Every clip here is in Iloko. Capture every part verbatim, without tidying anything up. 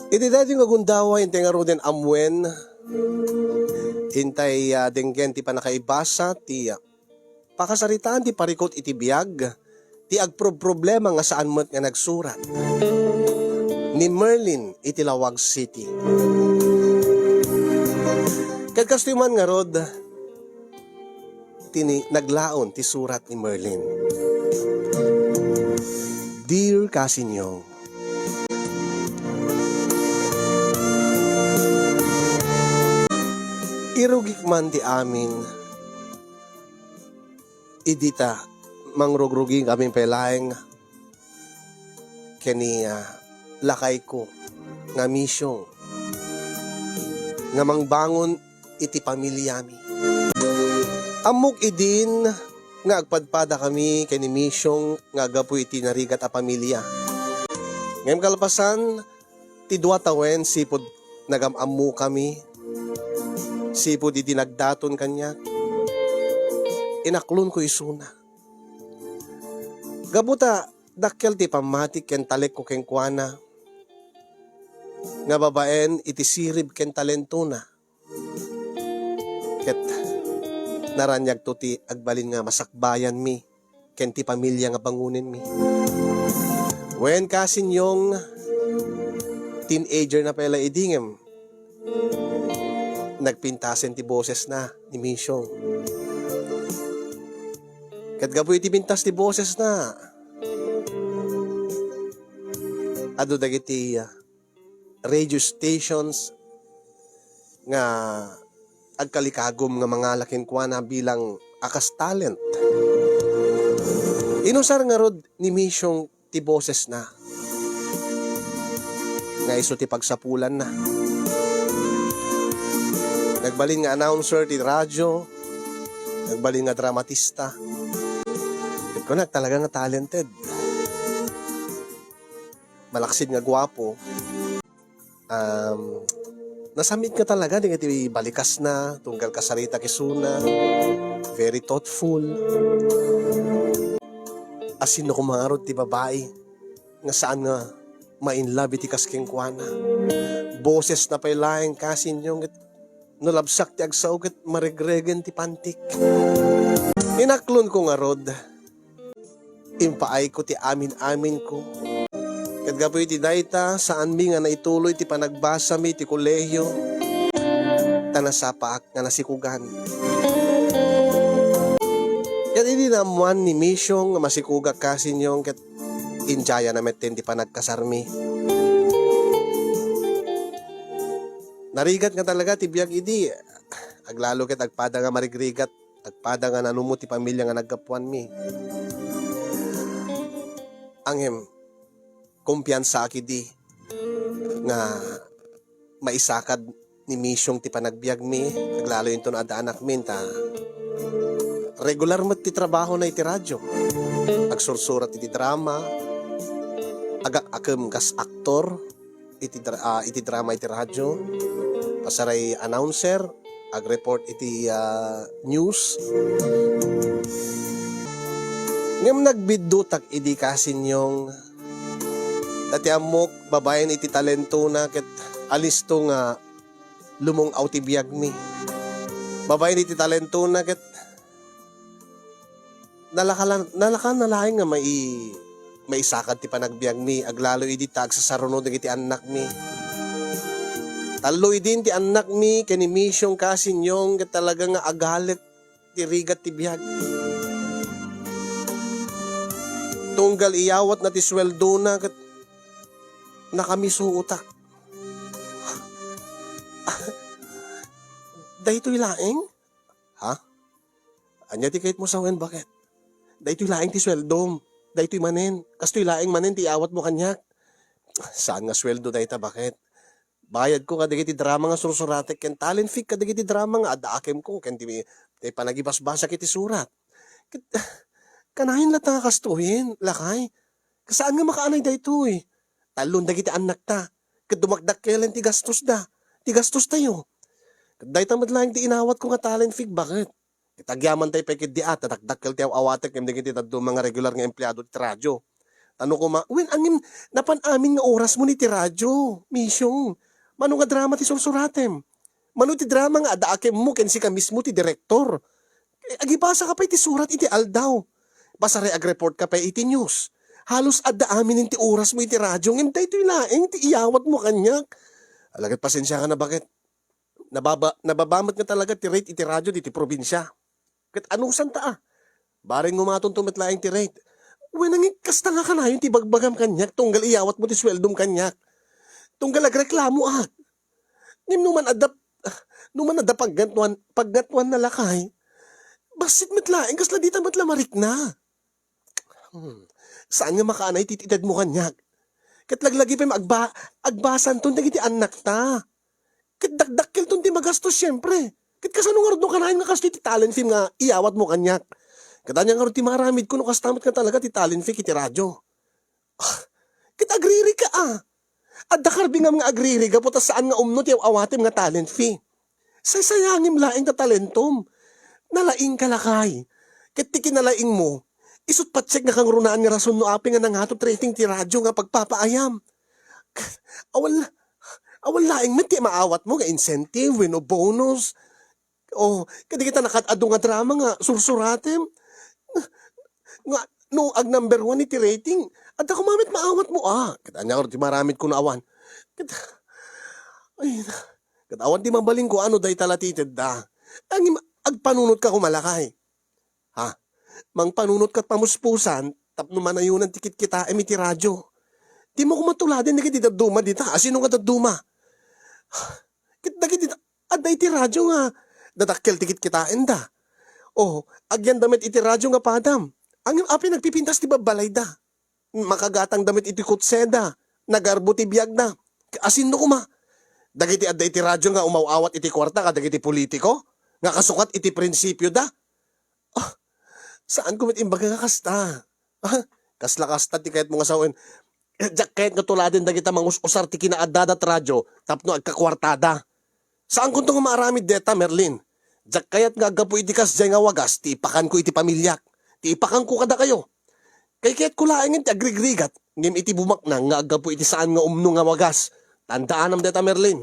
Iti daytoy nga gundaway, intay ngaruden ammoen, intay, ah, denggen ti pannakaibasa ti, ah, pakasaritaan ti parikut iti biag ti agproproblema nga saan met nga nagsurat, ni Merlin iti Laoag City. Ket kastoy man ngarud, tini naglaon ti surat ni Merlin. Dear Kasinyong, irugik man ti amin, idi ta mangrugrugikami pay laeng ken ni, ah, lakayko nga Misyong nga mangbangon iti pamiliami. Ammok idin nga agpadpadakami ken ni Misyong nga aggapu iti narigat a pamilia. Ngem kalpasan ti dua tawen, sipud nagam-ammokami, sipud idi nagdaton kaniak, inaklonko isuna. Gapu ta dakkel ti pammatik ken talekko kenkuana nga babaen iti sirib ken talentona. Ket naraniagto ti agbalin nga masakbayanmi ken ti pamilia nga bangonenmi. Wen, Kasinyong, teenager na pay la idi ngem nagpintasen ti bosesna ni Misyong. Ket gapu iti pintas ti bosesna, adu dagiti, ah, radio stations nga agkalikagum nga mangala kenkuana bilang a kas talent. Inusar ngarud ni Misyong ti bosesna nga isu ti pagsapulanna. Nagbalin nga announcer ti radyo, nagbalin nga dramatista. Ket kunak, talaga nga talented. Malaksid nga guapo. Um, nasamit nga talaga dagiti balikasna, tunggal kasaritak isuna, very thoughtful. Asino koma ngarud ti babai nga saan nga ma-in love iti kas kenkuana? Bosesna pay laeng, Kasinyong, ket no labsak ti agsao ket maregregen ti pantik. Inaklonko ngarud. Impaayko ti amin-aminko. Ket gapu iti dayta, saanmi nga naituloy ti panagbasami iti kolehio, ta nasapaak nga nasikugan. Ket idi naammoan ni Misyong nga masikugak, Kasinyong, ket indiayana metten ti panagkasarmi. Narigat nga talaga ti biag idi, aglalo ket agpada nga marigrigat, agpada nga nanumo ti pamilia nga naggapuanmi. Ngem, kumpiansaak idi nga maisakad ni Misyong ti panagbiagmi, aglalo inton adda anakmi, ta regular met ti trabahona iti radyo. Agsursurat iti drama, agak-akem kas aktor, iti dra-, ah, iti drama iti radyo, pasaray announcer, ag-report iti, ah, news. Ngem nagbiddutak idi, Kasinyong, ta ti ammok, babaen iti talentona ket alisto nga lumung-aw ti biagmi. Babaen iti talentona ket nalakalan-, nalakana laeng nga mai-, maisakad ti panagbiagmi, aglalo idi ta agsasaruno dagiti annakmi. Tallo idin ti annakmi ken ni Misyong, Kasinyong, ket talaga nga agalek ti rigat ti biag. Tunggal iyawatna ti sueldona ket nakamisuotak. Daytoy laeng? Ha? Ania ti kayatmo sawen, baket? Daytoy laeng ti sueldom. Daytoy manen. Kastoy laeng manen ti iawatmo kaniak. Saan nga sueldo dayta, baket? Bayadko kadagiti drama nga sursuratek ken talent fee kadagiti drama nga adda akemko ken ti, ti panagibasbasak iti surat. Ket, kanayon latta nga kastoyen, lakay. Saan nga makaanay daytoy? Tallon dagiti annakta. Ket dumakdakkelen ti gastosda. Ti gastostayo. Ket dayta met laeng ti inawatko nga talent fee, baket? Ket agyamantay pay ketdi a, ta dakdakkel ti aw-awatek ngem dagiti dadduma nga regular nga empleado ti radyo. Ta no koma, wen, angin, napan amin nga oras mo ni ti radyo, Misyong. Mano nga drama ti sursuratem? Mano ti drama nga adda akemmo ken sika mismo ti direktor? Eh, agibasa ka pay ti surat iti aldaw. Basta ray agreport ka pay iti news. Halos adda amin ti oras mo iti radyo, ngem daytoy laeng ti iyawat mo kaniak. Ala ket, pasensia ka na, baket? Nababa-, nababa met nga talaga ti rate iti radyo diti probinsia. Ket anusanta a? Bareng umatonto met laeng ti rate. Wen, nangin kasta nga kanayon ti bagbagam kaniak, tunggal iyawat mo ti sueldom kaniak. Tunggal agreklamo ak. Ngem no man adda, no man adda pagngatoan, pagngatoan na lakay, bassit met laeng kasla dita met la marikna. Hmm. Saan nga makaanay ti itedmo kaniak? Ket laglagi pay agba-, agbasanton dagiti annakta. Ket dakdakkelton ti magastos, siempre. Ket kasano ngarud no kanayon nga kastoy ti talent fee nga iyawat mo kaniak? Ket ania ngarud ti maaramidko no kasta met nga talaga ti talent fee iti radyo? Ah, ket agriri ka, a. Adda karbingam nga agriri gapu ta saan nga umno ti aw-awatem nga talent fee. Saysayangem laeng ta talentom. Nalaingka lakay. Ket ti kinalaingmo, isut' patiek nga kangrunaan nga rason no apay nga nangato ti rating ti radyo nga pagpapaayam. Awan, awan laeng met ti maawatmo nga incentive wenno bonus. O, kadagita nakaad-adu nga drama nga sursuratem. Nga, no ag number one iti rating, adda koma met maawatmo, a. Ket ania ngarud ti maaramidko no awan? Ket, ay, ket awan ti mabalinko a no dayta la ti itedda. Ngem agpanunotka koma lakay. Ha? Mangpanunot ket pamuspusan tapno manayonan ti kitkitaem iti radyo. Dimo koma tuladen dagiti dadduma dita. A, sino nga dadduma? Ket dagiti adda iti radyo nga dadakkel ti kitkitaenda. O, agyanda met iti radyo nga padam. Ngem apay nagpipintas ti babbalayda? Makagatangda met iti kotseda, nagarbo ti biagda. Asinno koma? Dagiti adda iti radyo nga umaw-awat iti kuarta kadagiti politiko nga kasukat iti prinsipioda? Ah, saanko met imbaga nga kasta. Ah, kasla kasta ti kayatmo nga sawen. Eh, diak kayat nga tuladen dagita mangus-usar ti kinaaddadat radyo tapno agkakuartada. Saankonto nga maaramid deta, Merlin. Diak kayat nga aggapu iti kasdiay nga wagas ti ipakanko iti pamiliak, ti ipakanko kadakayo. Kaykayatko laengen ti agrigrigat, ngem iti bumaknang nga aggapu iti saan nga umno nga wagas. Tandaanam deta, Merlin.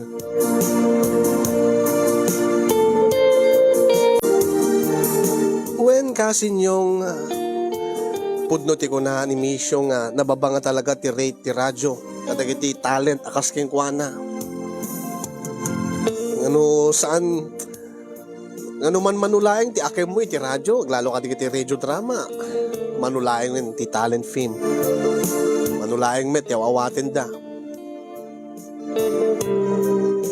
Wen, Kasinyong, ah, pudno ti kuna ni Misyo nga nababa nga talaga ti rate ti radyo kadagiti talent a kas kenkuana. Ngano saan, ngano man mano laeng ti akemmo iti radyo, aglalo kadagiti radio drama. Mano laeng ti talent fee. Mano laeng met ti aw-awatenda.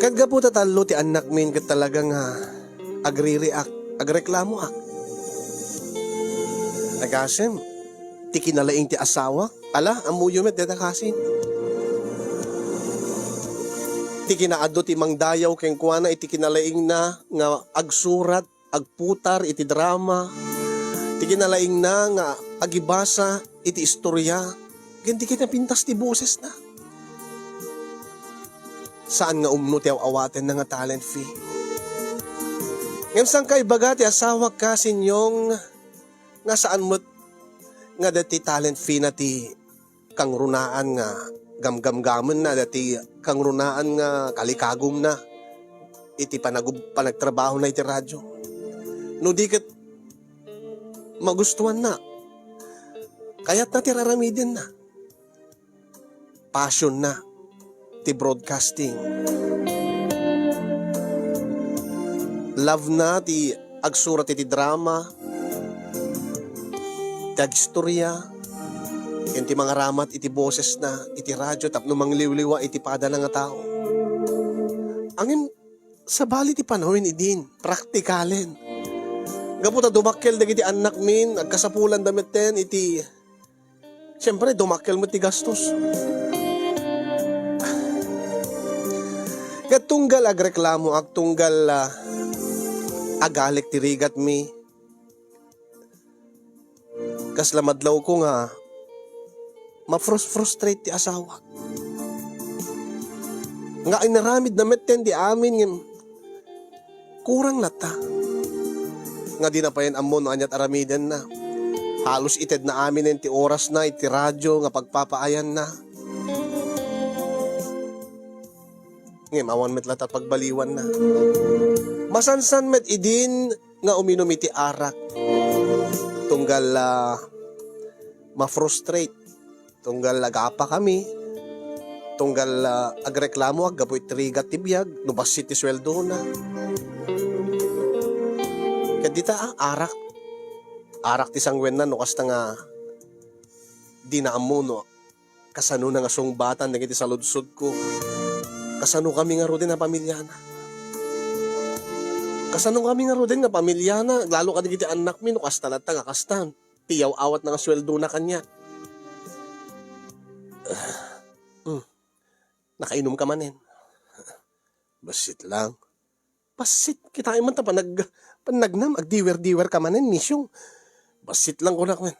Ket gapu ta tallo ti annakmin ket talaga nga agririak, agreklamoak. Agasem, ti kinalaing ti asawak, ala, ammoyo met deta, Kasin. Ti kinaadu ti mangdayaw kenkuana iti kinalaingna nga agsurat, agputar iti drama, ti kinalaingna nga agibasa iti istoria, ken ti kinapintas ti bosesna. Saan nga umno ti aw-awatenna nga talent fee. Ngem saan kaibaga ti asawak, Kasinyong, nga saan met nga dati talent fee na ti kangrunaan nga gamgamgamenna, dati kangrunaan nga kalikagumna iti panagub-, panagtrabahona iti radio. No di ket magustuanna, kayatna ti raramidenna. Passion na ti broadcasting. Love na ti agsurat iti drama, ti agistorya, ken ti mangaramat iti bosesna iti radio tapno mangliwliwa iti padana nga tao. Ngem sabali ti panawen idin, praktikalen. Gapu ta dumakkel dagiti annakmin, agkasapulanda metten iti Siyempre, dumakkel met ti gastos. Ket tunggal agreklamoak, tunggal, ah, agalik ti rigatmi, kasla madlawko nga ma-frus-, frustrate ti asawak. Nga inaramidna metten ti amin ngem kurang latta. Nga dina payen ammo no aniat aramidenna. Halos itedna aminen ti orasna iti radio nga pagpapaayanna. Ngem awan met latta pagbaliwanna. Masansan met idin nga uminum iti arak. Tunggal, ah, ma-frustrate. Tunggal agapakami. Tunggal, ah, agreklamo gapu iti rigat ti biag, no bassit ti sueldona. Ket dita, ah, arak. Arak ti sangwenna no kasta nga dina ammo no kasano na nga sungbatan dagiti saludsodko. Kasano kami ngaruden a pamiliana? Kasano kami ngaruden nga pamiliana? Lalo kadagiti annakmi no kasta latta nga kasta. Ti yaw-awatna nga sueldona kaniak. Hmm. Nakainumka manen? Bassit lang. Bassit, kitaem man ta panag-, panagnam, agdiwer-diwerka manen, Misyong. Bassit lang kunak, men.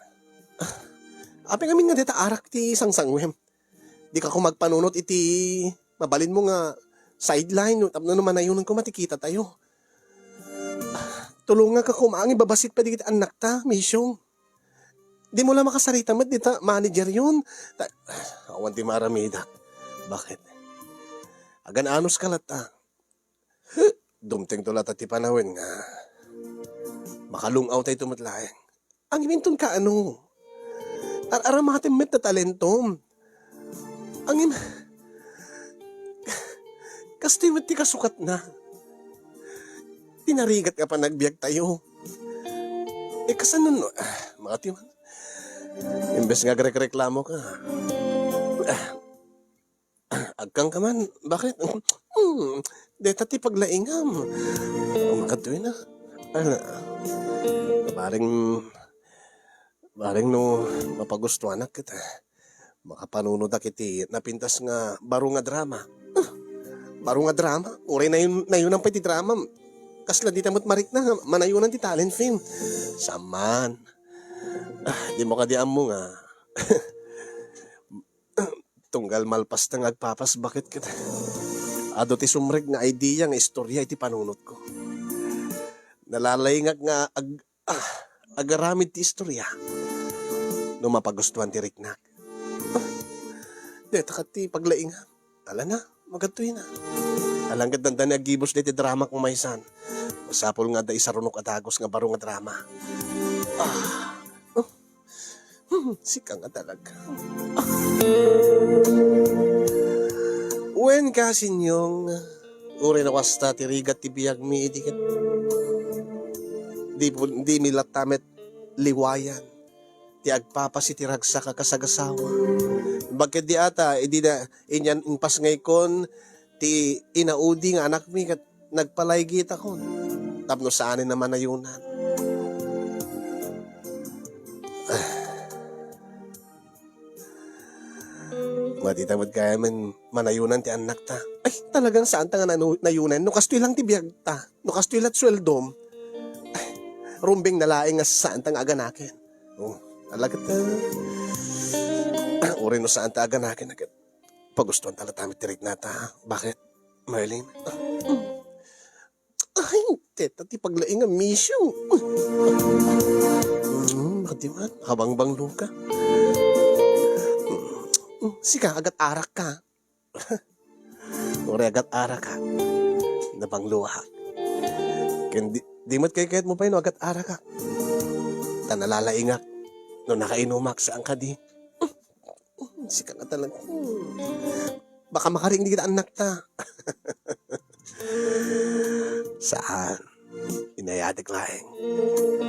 Ah, apay ngamin nga dita arak ti sangsangwem? Dika koma agpanunot iti mabalinmo nga sideline, no, tapno no manayonanko, matikitatayo. Ah, tulongaka koma, ngem babassit pay dagiti annakta, Misyong. Dimo la makasarita met dita manageryon. Ta-, awan ti maaramidak. Bakit? Agan-anoska latta. Dumtengto latta ti panawen nga makalung-awtayto met laeng. Ngem inton kaano? Ar-aramatem met ta talentom. Ngem, kastoy met ti kasukatna. Ti narigat nga panagbiagtayo. Eh, kasano no? Ah, makatiwan. Imbes nga agrekreklamoka. Ah, agkangka man. Bakit? Hmm, deta ti paglaingam. Oh, makadtoy na. Ala, bareng, bareng no mapagustuanak kita. Makapanunotak iti napintas nga baro nga drama. Ah, baro nga drama? Uray nayon-, nayonan pay ti drama. Kasla dita met marikna nga manayonan ti talent film. Saan man. Ah, dimo kadi ammo nga tunggal malpasta nga agpapas, bakit ket adu ti sumrek nga idea nga istorya iti panunotko. Nalalaingak nga ag-, ah, agaramid ti istorya no mapagustuan ti riknak. Ah, deta ket ti paglaingam. Ala na, makadtoy na. Alangan dandani aggibus daytoy drama kung maysan. Masapul nga adda isarunok a dagus nga baro nga drama. Ah, oh. Hmm, sika nga talaga. Ah. Wen, Kasinyong, uray no kasta ti rigat ti biagmi, idi ket di, di mi latta met liwayan ti agpapas iti ragsak a kasagasawa. Bakit di ata, idi na, inyan impasngaykon ti inaudi nga anakmi ket nagpalaygitakon tapno saanen a manayonan. Madita met gayam a manayonan ti annakta. Ay, talagang saanta nga nanu-, nayonan. No kastoy lang ti biagta, no kastoy la ti sueldom, ay, rumbeng na laeng nga saanta nga aganaken. Oh, talaga ta. Uray no saanta aganaken, ket pagustuanta latta met ti riknata, ha? Bakit, Marlene? Ay, deta ti paglaing a Misyong. Mm, pati man, nakabangbanglo ka. Mm, sika, agat-arak ka. Uray agat-arak ka. Nabangloak. Ken di, di met kaykayatmo pay no agat-arak ka. Ta nalalaingak. No nakainumak, saan kadi? Sika nga talaga. Baka makaring dagiti annakta. Saan? Inayatek laeng.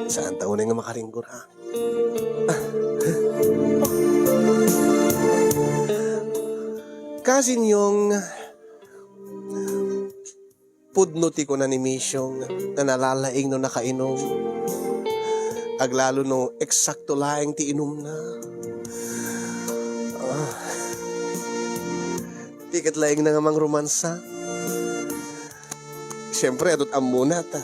Saanta unay nga makaringgor, ha? Kasinyong, pudno ti kuna ni Misyong nga nalalaing no nakainum. Aglalo no eksakto laeng ti inumna. Ah. Ti ket laengna nga mangromansa. Siyempre, adut ammona ta.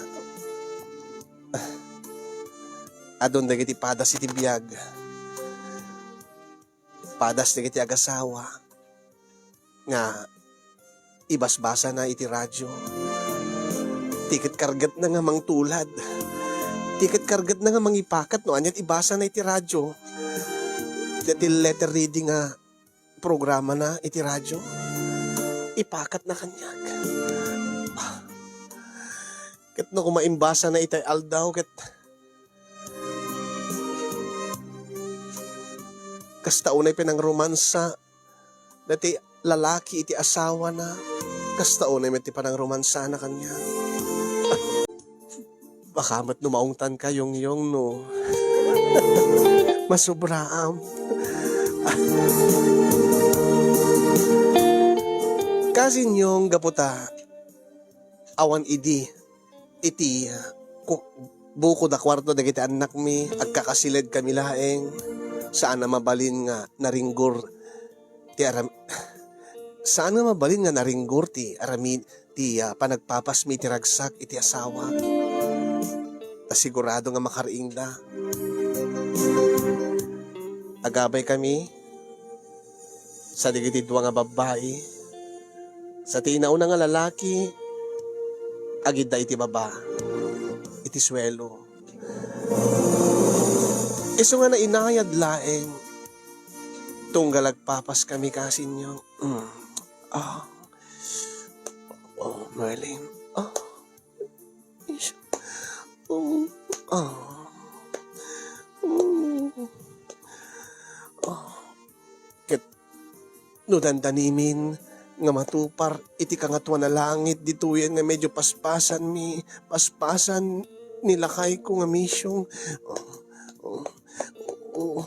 Adun dagiti padas iti biag. Padas dagiti agasawa nga ibasbasana iti radio. Ti ket kargatna nga mangtulad. Di ket kargatna nga mangipakat no aniat ibasana iti radio. Dayta letter reading nga programana iti radio, ipakatna kaniak. Ah. Ket no koma imbasana itay aldaw, ket kasta unay panangrumansa dayta lalaki iti asawana, kasta unay met ti panangrumansana kaniak. Baka met no maungtanka, Yongyong, no? Masubraam. Kasinyong, gapu ta awan idi iti, ah, ku-, bukod a kuarto dagiti annakmi, agkakasiledkami laeng. Saan a mabalin nga naringgor ti aram-, saan nga mabalin nga naringgor ti aramid ti, ah, panagpapasmi iti ragsak iti asawa. Ta sigurado nga makariingda. Agabaykami sa dagiti dua nga babbai, sa ti inauna nga lalaki, agidda iti baba, iti suelo. Isu nga nainayad laeng, tunggal agpapaskami, kasinyong. Mm. Ah. Oh, Merlin. Ah. Ish. Oh. Ah. Oh. Ah. Ket no dandanimin nga matupar iti kangatoan a langit ditoyen nga medyo paspasanmi, paspasan ni lakayko nga misyong. Oh. Oh.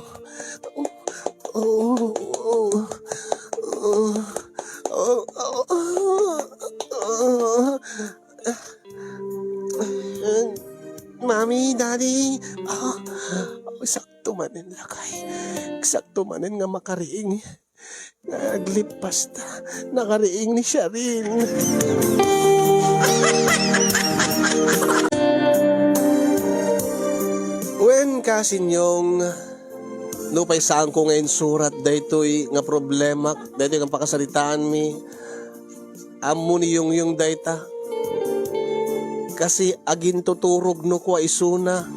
Mami, Daddy, ah, sakto manen, lakay. Sakto manen nga makariing. Nga aglippas ta, nakariing ni Sharin. Wen, kasinyong, nupay saanko nga insurat daytoy nga problema, daytoy nga pakasaritaanmi, ammo ni Yongyong dayta. Kasi agintuturog no kua isuna.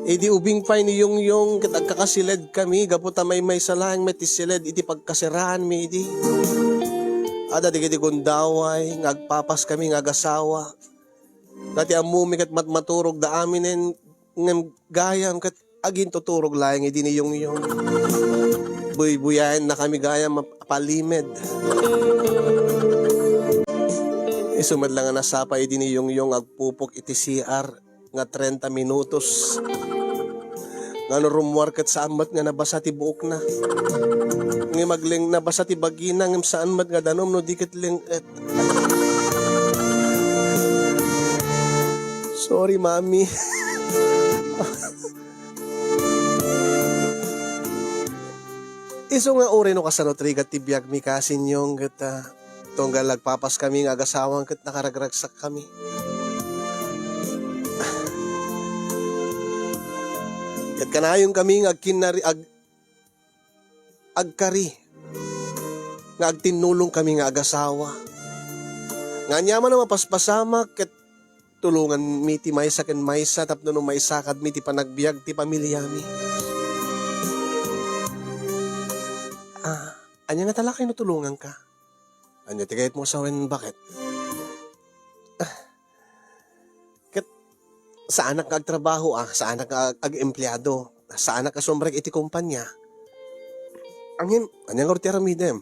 Idi ubing pay ni Yongyong ket agkakasiled kami gapu ta maymaysa laeng met ti siled iti pagkaseraanmi idi. Adda dagiti gundaway nga agpapas kami nga agasawa. Dati ammomi ket matmaturog da aminen ngem gayam ket agintuturog laeng idi ni Yongyong. Buybuyaenna kami gayam a palimed. Isu met la nga nasapa idi ni Yongyong agpupok iti C R nga trenta minutos. Nga no rummuar ket saan met nga nabasa ti buokna. Ngem agleng-, nabasa ti bagina, ngem saan met nga danum no di ket leng-et. Sorry, Mami. Isu nga uray no kasano ti rigat ti biagmi, kasinyong, ket, ah, tunggal agpapas kami nga agasawang ket nakaragragsak kami. Ket kanayon kami nga agkinnari-, ag-, agkari, nga agtinnulong kami nga agasawa. Nga aniaman a mapaspasamak ket tulonganmi ti maysa ken maysa tapno no maisakadmi ti panagbiag ti pamiliami. Ah, ania ngata lakay no tulonganka? Ania ti kayatmo a sawen, baket? Ah, ket saanak nga agtrabaho, ah, saanak nga ag-, ag-empleado, saanak nga sumrek iti kompania. Angin, ania ngarud ti aramidem?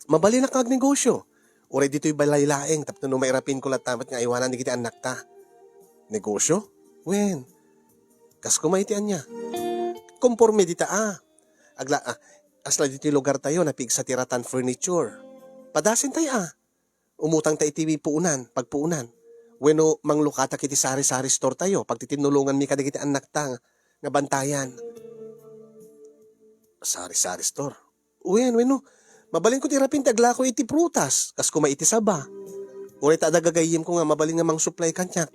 Mabalinak nga agnegosyo. Uray ditoy balay laeng tapno no mairapinko latta met nga aywanan dagiti annakta. Negosyo? Wen. Kas koma iti ania? Konforme dita, ah. Agla-, ah, kasla ditoy lugartayo, napigsa ti rattan furniture. Padasentayo, ah. Umutangta iti puonan, pagpuonan. Wenno manglukatak iti sari-sari storetayo, pagtitinnulonganmi kadagiti annakta nga bantayan. Sari-sari store. Wen, wenno, mabalinko ti rapin ti aglako iti prutas, kas koma iti saba. Uray ta adda gagayyemko nga mabalin nga mangsuplay kaniak.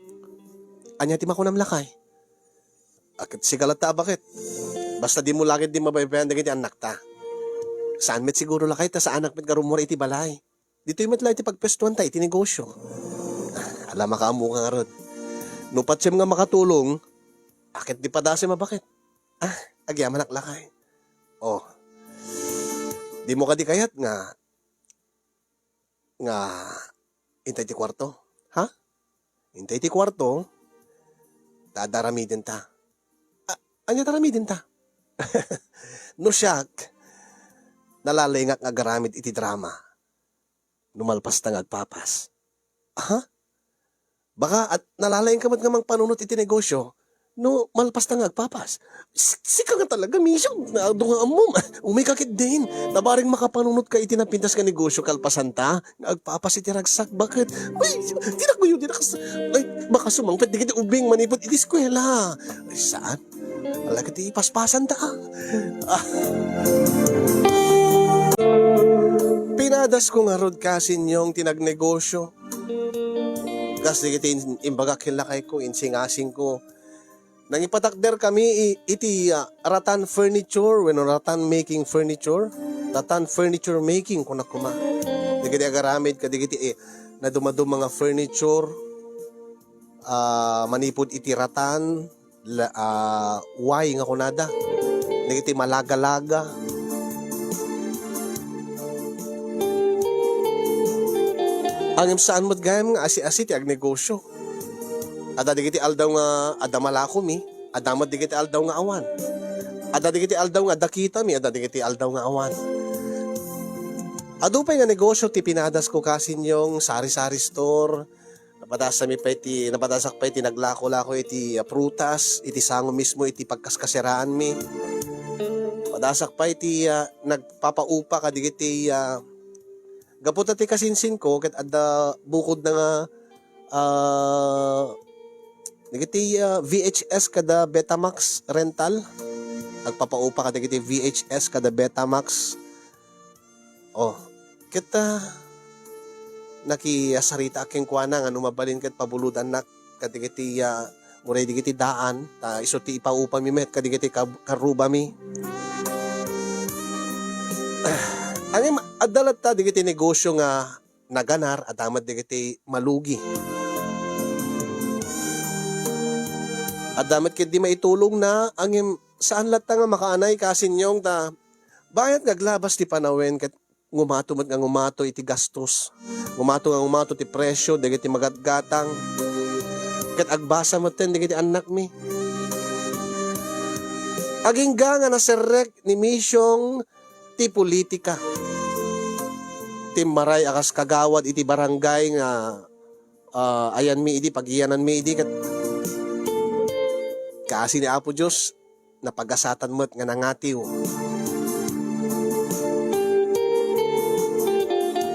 Ania ti makunam, lakay? A, ket sika latta a baket. Basta dimo la ketdi mabaybayan dagiti annakta. Saan met siguro, lakay, ta saanak met nga rummuar iti balay. Ditoy met la iti pagpuestuanta iti negosyo. Ala, makaammoka ngarud. No patiem nga makatulong, Aket di padasem a baket. Ah, agyamanak lakay. Oh. Dimo kadi kayat nga, nga intay ti kuarto? Ha? Intay ti kuarto, ta adda aramidenta. Ah, ania ti aramidenta? No siak, nalalengak nga agaramid iti drama no malpasta nga agpapas. Ha? Baka at nalalaingka met nga mangpanunot iti negosio no malpasta nga agpapas. S-, sika nga talaga, Misyong, na adu nga ammom. Umay ka ketdin. Ta bareng makapanunot ka iti napintas nga negosio kalpasanta nga agpapas iti ragsak. Baket? Uy, di na kuyo, di na kas-, ay, baka sumangpet dagiti ubing manipud iti eskuela. Ay, saan? Ala, ket ipaspasanta. Ah. Pinadasko ngarud, Kasinyong, ti nagnegosio. Kas dagiti in-, imbagak ken lakayko, insingasingko. Nangipatakderkami i-, iti, ah, Rattan Furniture, wenno Rattan Making Furniture. Rattan Furniture Making, kunak koma. Dagiti agaramid kadagiti, eh, nadumaduma nga furniture, ah, manipud iti rattan, la-, ah, way nga kunada. Dagiti malagalaga. Ngem saan met gayam nga asi-asi ti agnegosio. Adda dagiti aldaw nga adda malakomi, adda met dagiti aldaw nga awan. Adda dagiti aldaw nga adda kitami, adda dagiti aldaw nga awan. Adu pay nga negosio ti pinadasko, Kasinyong, sari-sari store. Napadasami pay ti, napadasak pay ti naglako-lako iti, ah, prutas, iti sango mismo iti pagkaskaseraanmi. Napadasak pay ti, ah, nagpapaupa kadagiti, ah, gapu ta ti kasinsinko ket adda bukodna nga, ah, dagiti, ah, V H S kada Betamax rental. Agpapaupa kadagiti V H S kada Betamax. Oh, ket, ah, nakisaritaak kenkuana nga no mabalin ket pabulodannak kadagiti, ah, uray dagiti daan, ta isu ti ipaupami met kadagiti kab-, karrubami. Ngem adda latta dagiti negosio nga naganar, adda met dagiti malugi. Adda met ketdi maitulongna, ngem saan latta nga makaanay, Kasinyong, ta bayat nga aglabas ti panawen ket ngumato met nga ngumato iti gastos. Ngumato nga ngumato ti presio dagiti magatgatang. Ket agbasa metten dagiti annakmi. Agingga nga naserrek ni Misyong ti politika. Timmaray a kas kagawad iti barangay nga, ah, ayanmi idi, pagiyananmi idi, ket kaasi ni Apo Dios, napagasatan met nga nangatiw.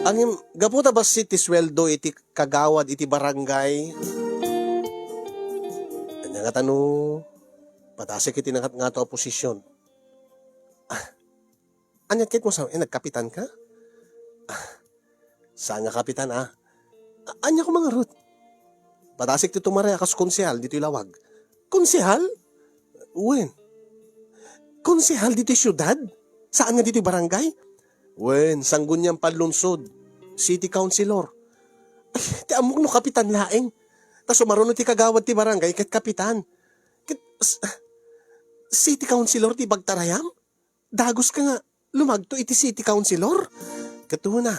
Ngem, gapu ta bassit ti sueldo iti kagawad iti barangay, ania ngata no padasek iti nangatngato a posisyon? Ah, ania ket mo sa, eh, nagkapitan ka? Ah, saan nga kapitan, ah? A-, ania ko mangarud? Padasek ti tumare a kas konsehal ditoy lawag. Konsehal? Wen. Konsehal ditoy siudad? Saan nga ditoy barangay? Wen, Sangguniang Panlunsod. City Councilor. Ay, ti ammok no kapitan laeng. Ta sumaruno ti kagawad ti barangay ket kapitan. Ket, s-, city councilor ti pagtarayam? Dagus ka nga lumagto iti city councilor? Ket una,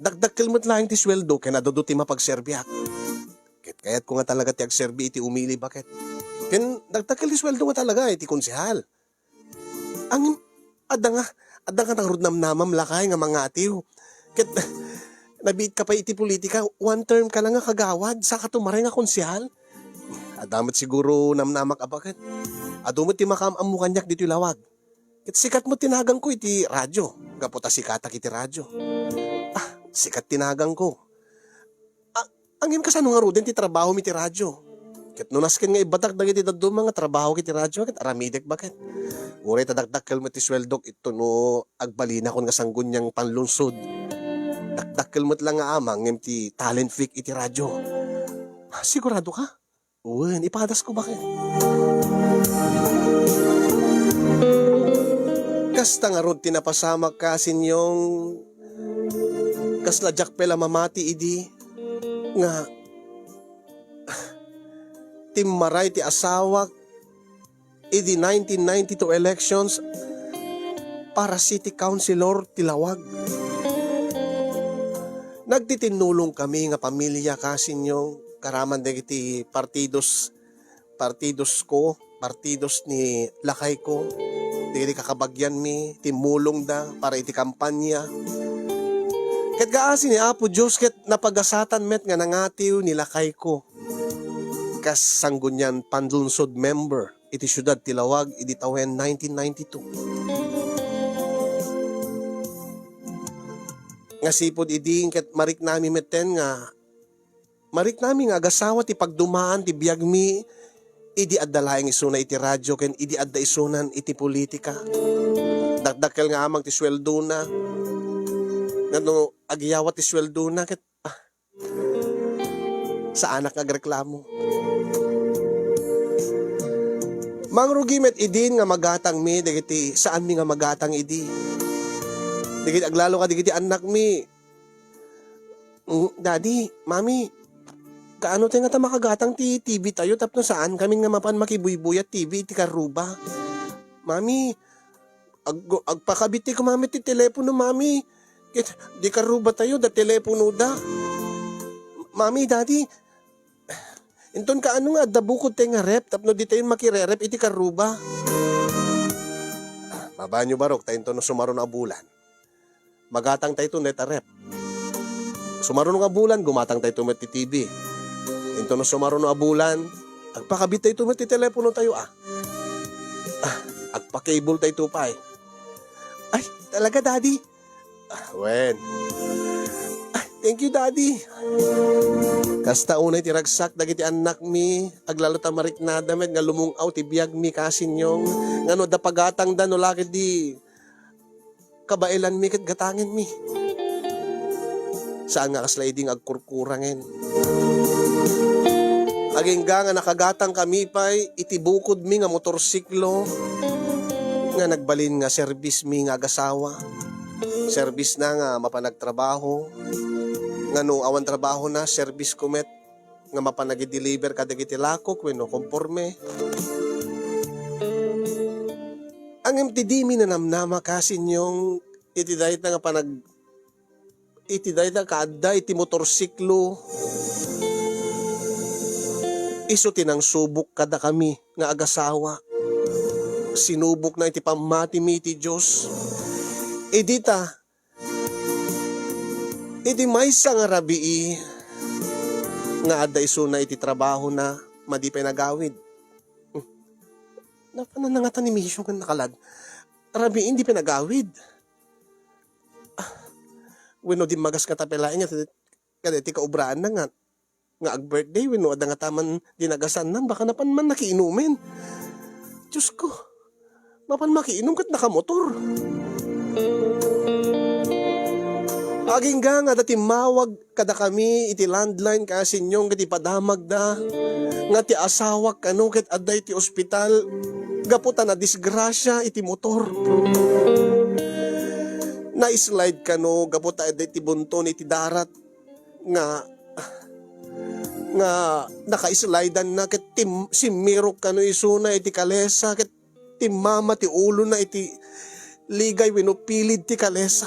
dakdakkel met laeng ti sueldo ken adu-adu ti mapagserbiak. Ket kayatko nga talaga ti agserbi iti umili, baket. Ken dakdakkel ti sueldo nga talaga iti konsehal. Ngem, adda nga, adda nga nangrud namnamam lakay nga mangatiw. Ket, nabiit ka pay iti politika, one term ka lang nga kagawad, saka tumare nga konsehal. Adda met siguro namnamak a baket. Adu met ti makaam-ammo kaniak ditoy lawag. Ket sikat met ti naganko iti radyo, gapu ta sikatak iti radyo. Ah, sikat ti naganko. A-, ngem kasano ngaruden ti trabahom iti radyo? Ket no nasken nga ibbatak dagiti dadduma nga trabaho iti radyo, ket aramidek baket. Uray ta dakdakkel met ti sueldok, ito no agbalinakon nga Sangguniang Panlunsod. Dakdakkel met lang nga amang ngem ti talent fake iti radyo. Sigurado ka? Wen, ipadasko baket. Kasta ngarud ti napasamak, Kasinyong, kasla diak pay la mamati idi nga timmaray ti asawak idi nineteen ninety-two elections para city councilor ti Laoag. Nagtitinnulong kami nga pamilia, kasinyo, karaman dagiti partidos, partidos ko, partidos ni lakay ko, dagiti kakabagianmi, timmulongda para iti kampanya. Ket kaasi ni Apo Dios ket napagasatan met nga nangatiw ni lakay ko kas Sangguniang Panlungsod member iti siudad ti Laoag idi tawen nineteen ninety-two. Nga sipud idi ket mariknami metten nga, mariknami nga agasawa ti pagdumaan ti biagmi idi adda laeng isuna iti radio ken idi adda isunan iti politika. Dakdakkel nga amang ti sueldona. Nga no agyawat ti sueldona ket, ah, saanak nga agreklamo. Mangrugi met idin nga magatangmi dagiti saanmi nga magatang idi. Dagiti aglalo kadagiti annakmi. "Mm, Daddy, Mami, kaano ti nga ta makagatang ti T V tayo tapno saan kami nga mapan makibuybuyat T V iti karruba? Mami, ag-, agpakabit ti kumamit ti telepono, Mami. Ket di karruba tayo, da telepono da. Mami, Daddy, inton kaano nga adda bukod tayo nga ref tapno di tayo makireref iti karruba?" Ah, mabanyo barok, ta inton no sumaruno a bulan, magatang tayo met a ref. Sumaruno nga bulan, gumatang tayo met ti T V. Inton no sumaruno a bulan, agpakabit tayo met ti telepono tayo, ah. Ah, agpa-cable tayo pay. Ay, talaga, Daddy? Ah, wen. Ah, thank you, Daddy. Kasta unay ti ragsak dagiti annakmi, aglalo ta mariknada met nga lumung-aw ti biagmi, kasinyong, nga no adda pagatangda no la ket di kabaelanmi ket gatangenmi. Saan nga kasla idi nga agkurkurangen. Agingga nga nakagatang kami pay iti bukodmi nga motorsiklo nga nagbalin nga serbismi nga agasawa. Serbisna nga mapan agtrabaho, nga no awan trabahona, serbisko met nga mapan agi-deliver kadagiti lakok wenno komporme. Ngem ti dimi nanamnama, kasinyong, iti dayta nga panag-, iti dayta kaadda iti motorsiklo, isu ti nangsubok kadakami nga agasawa. Sinubokna iti pammatimi iti Dios. Idi ta, iti maysa nga rabii nga adda isuna iti trabahona, madi pay nagawid. Hmm. Napan nangata ni Misyo nga nakalad. Rabii, di pay nagawid. Ah, wenno dimmagas nga tapelaeng nga kadagiti kaobraanna nga, nga ag-birthday wenno adda nga taman dinagasannan, baka napan man nakiinumen. Diyos ko, mapan makiinum ket nakamotor. Agingga nga adda timmawag kadakami iti landline, kasinyong, ket ipadamagda nga ti asawak kano ket adda iti ospital gapu ta nadisgrasia iti motor. Na-slide kano gapu ta adda iti bunton iti darat nga, nga naka-slideanna ket tim-, simmirok kano isuna iti kalesa ket timmama ti ulona iti ligay wenno pilid ti kalesa.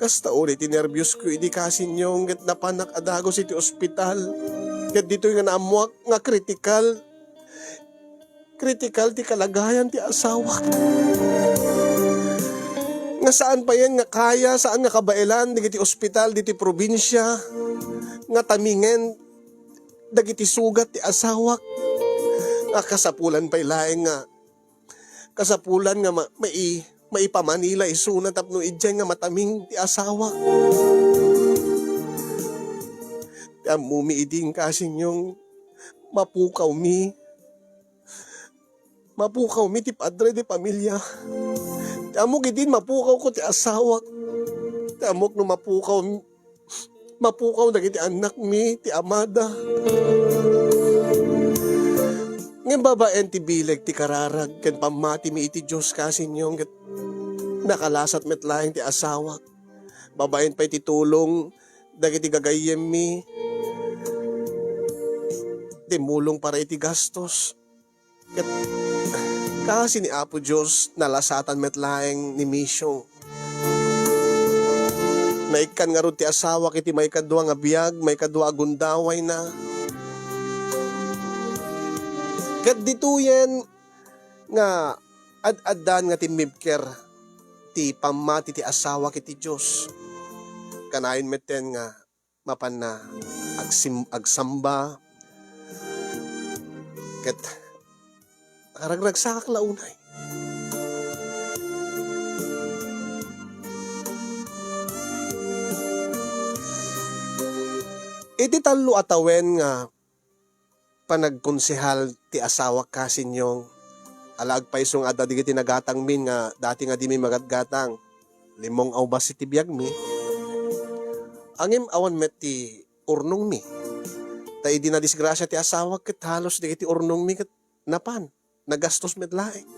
Kasta unay ti nerbios ko idi, kasinyong, ket napanak a dagus iti ospital. Ket ditoy nga naammoak nga kritikal, kritikal ti kalagayan ti asawak. Nga saan payen nga kaya, saan nga kabaelan dagiti ospital ditoy probinsia nga tamingen dagiti sugat ti asawak. Nga kasapulan pay laeng nga, kasapulan nga ma-, mai-, maipa-Manila isuna tapno idiay nga mataming ti asawak. Ti ammomi idi, kasinyong, mapukawmi. Mapukawmi ti padre de pamilya. Ti ammok idin mapukawko ti asawak. Ti ammok no mapukaw, mapukaw dagiti annakmi ti amada. Ngem babaen ti bileg ti kararag ken pammatimi iti Dios, kasinyong, ket nakalasat met laeng ti asawak. Babaen pay ti tulong dagiti gagayyemmi, timmulong para iti gastos. Ket kasi ni Apo Dios, nalasatan met laeng ni Misyong. Naikkan ngarud ti asawak iti maikadua nga biag, maikadua a gundawayna. Ket ditoyen nga ad-addan nga timmibker ti pammati ti asawak iti Dios. Kanayon metten nga mapanna agsim-, agsamba ket nakaragragsakak la unay. Iti tallo a tawen nga panagkonsehal ti asawak, Kasinyong. Ala, agpayso nga adda dagiti nagatangmin nga dati nga dimi magatgatang. Limong a ubas iti biagmi. Ngem awan met ti urnongmi. Ta idi nadisgrasia ti asawak ket halos dagiti urnongmi ket napan, nagastos met laeng.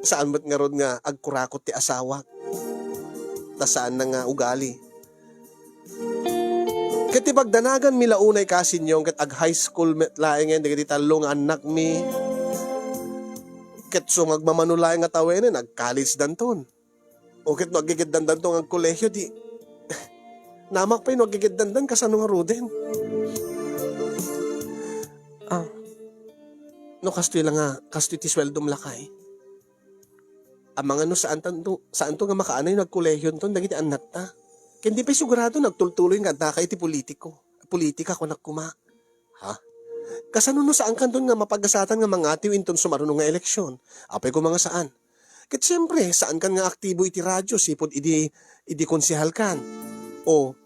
Saan met ngarud nga agkurakot ti asawak. Ta saanna nga ugali. Ket ti pagdanaganmi la unay, Kasinyong, ket ag-high school met laengen dagiti tallo nga annakmi. Ket isu nga agmamano laeng nga tawenen, ag-college-danton. O ket no aggegeddandanto nga agkolehiyo, di, namak pay no aggegeddandan, kasano ngaruden? Ah, no kastoy la nga, kastoy ti sueldom, lakay. Amangan no saantanto, saanto nga makaanay no agkolehionton dagiti annakta. Ken di pay sigurado no agtultuloy nga addaka iti politiko, politika, kunak koma. Ha? Kasano no saankanton nga mapagasatan nga mangatiw inton sumaruno nga eleksyon? Apay koma nga saan? Ket siempre, saankan nga aktibo iti radyo sipud idi, idi konsehalkan. O,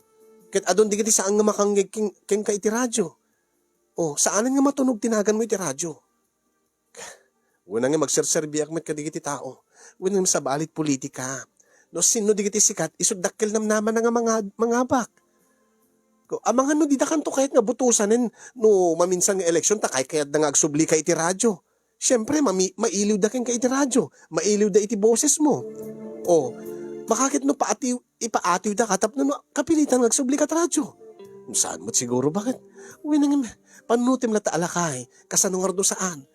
ket adun dagiti saan nga makanggeg ken-, kenka iti radyo. O, saanen nga matunog ti naganmo iti radyo. Wenno nga agserserbiak met kadagiti tao. Wenno nga sabali ti politika. No sinno dagiti sikat, isut' dakkel namnamana nga manga-, mangabak. Ko, amangan no didakanto kayat nga butosanen no maminsan nga eleksyon ta kaykayatda nga agsublika iti radyo. Siempre, mami-, mailiwda kenka iti radyo, mailiwda iti bosesmo. O, makaket no paatiw-, ipaatiwdaka tapno no kapilitan nga agsublika iti radyo. Saan met siguro, baket? Wenno nga, panunotem latta a lakay, kasano ngarud no saan?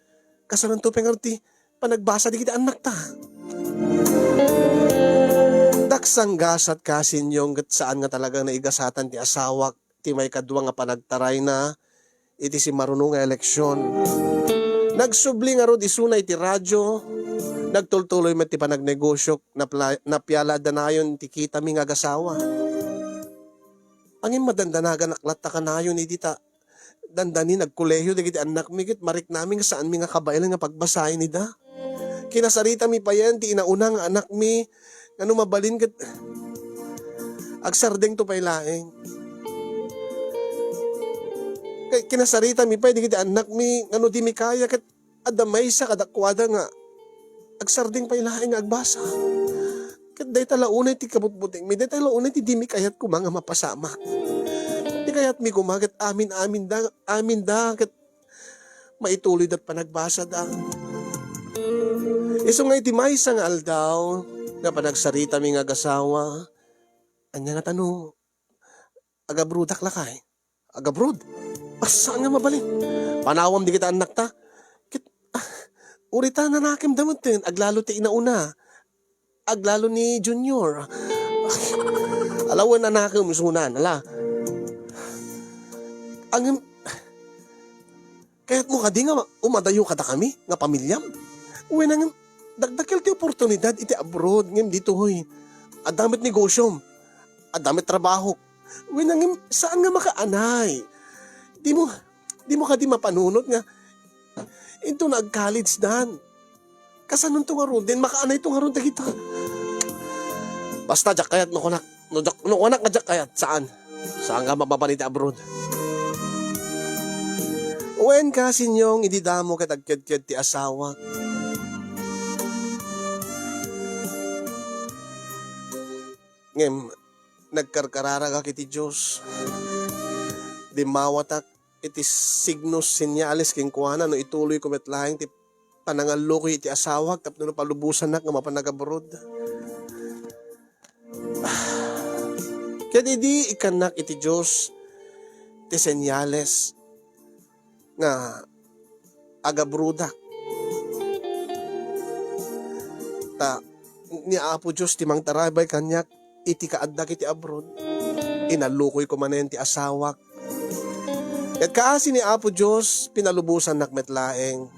Kasananto pay ngarud ti panagbasa dagiti annakta? Daksang gasat, Kasinyong, ket saan nga talagang naigasatan ti asawak ti maikadua nga panagtarayna iti simmaruno nga eleksyon. Nagsubli ngarud isuna iti radyo, nagtultuloy met ti panagnegosiok, napla-, napiala danayon ti kitami nga agasawa. Ngem madandanaganak latta kanayon idi ta dandani nagkolehiyo dagiti annakmi ket mariknami nga saanmi nga kabaelan nga pagbasaen ida. Kinasaritami payen ti inauna nga anakmi nga no mabalin ket agsardengto pay laeng. Ket kinasaritami pay dagiti annakmi nga no dimi kaya ket adda maysa kadakuada nga agsardeng pay laeng nga agbasa. Ket dayta la unay ti kabutbutengmi, dayta la unay ti dimi kayat koma nga mapasamak. Ti kayatmi koma ket amin-aminda, aminda ket maituloyda ti panagbasada. Isu nga iti maysa nga aldaw nga panagsaritami nga agasawa, ania ngata no agabrodak lakay? Agabroad? Saan nga mabalin? Panawam dagiti annakta. Ket, ah, uray ta nanakemda metten, aglalo ti inauna. Aglalo ni Junior. Ala, wen, anakem isunan, ala. Ngem, kayatmo kadi nga umadayo kadakami nga pamiliam? Wen, ngem, dakdakkel ti oportunidad iti abroad, ngem ditoy, adda met negosiom, adda met trabahok. Wen, ngem, saan nga makaanay? Dimo, dimo kadi mapanunot nga inton agcollege dan? Kasanonto ngaruden, makaanayto ngarud dagita? Basta, diak kayat no kunak, no diak, no kunak nga diak kayat, saan? Saan nga mapapan iti abroad? Wen, Kasinyong, idi damo ket agkedked ti asawak. Ngem, nagkarkararagak iti Dios. Dimmawatak iti signos, senyales kenkuana no ituloyko met laeng ti panangallukoy iti asawak tapno no palubosannak nga mapan agabroad. Ket idi ikkannak iti Dios ti senyales nga agabrodak. Ta ni Apo Dios ti mangtarabay kaniak iti kaaddak iti abroad. Inallukoyko manen ti asawak. Ket kaasi ni Apo Dios, pinalubosannak met laeng.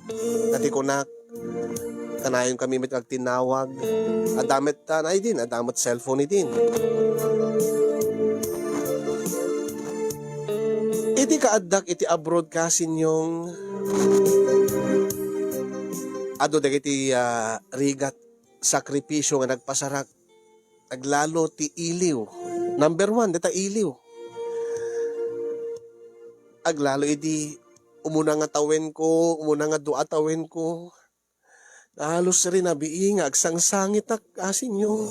Ta ti kunak, kanayon kami met agtinnawag. Adda met, ah, na idin, adda met cellphone idin. Iti kaaddak iti abroad, kasinyong, adu dagiti, ah, rigat, sakripisio nga nagpasarak. Aglalo ti iliw. Number one, deta iliw. Aglalo idi umuna nga tawenko, umuna nga dua tawenko. Halos rinabii nga agsangsangitak, asinyo.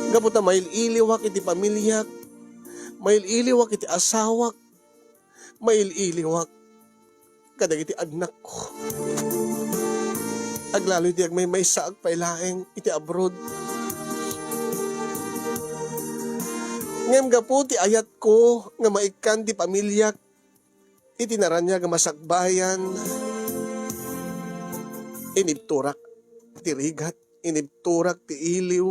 Gapu ta mail-iliwak iti pamiliak, mail-iliwak iti asawak, mail-iliwak kadagiti annakko. Aglalo iti agmaymaysaak pay laeng iti abroad. Ngem gapu ti ayatko nga maikkan ti pamiliak iti naraniag a masakbayan, inibturak ti rigat, inibturak ti iliw.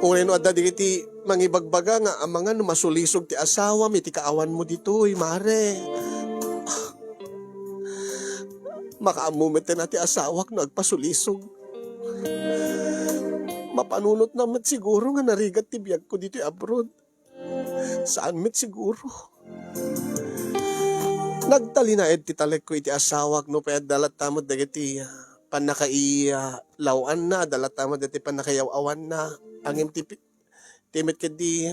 Uray no adda dagiti mangibagbaga nga, "Amangan no masulisog ti asawam iti kaawanmo ditoy, mare." Makaammo met ten a ti asawak no agpasulisog. Mapanunotna met siguro nga narigat ti biagko ditoy abroad. Saan met siguro. Nagtalinaed ti talekko iti asawak no pay adda latta met dagiti, ah, pannakailaw-anna, adda latta met dagiti pannakaiyaw-awanna. Ngem ti pi-, ti met ketdi,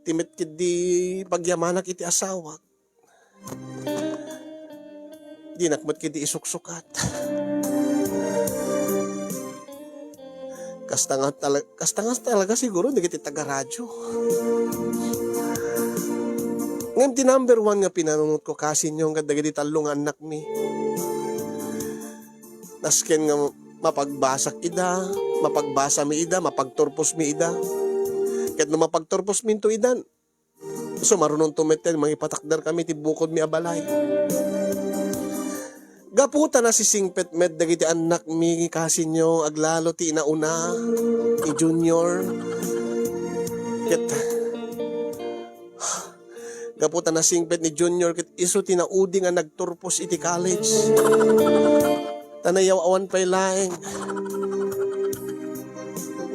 ti met ketdi pagyamanak iti asawak. Dinak met ketdi isuksukat. Kasta nga tala-, kasta nga talaga siguro dagiti taga-radyo. Ngem ti number one nga pinanunotko, kasinyong, kadagiti tallo nga annakmi. Nasken nga mapagbasak ida, mapagbasami ida, mapagturposmi ida. Ket no mapagturposminto ida, sumarunonto met ten mangipatakderkami iti bukodmi a balay. Gapu ta nasisingpet met dagiti annakmi, kasinyong, aglalo ti inauna, ni Junior. Ket gapu ta nasingpet ni Junior ket isu ti naudi nga nagturpos iti college. Ta nayaw-awan pay laeng.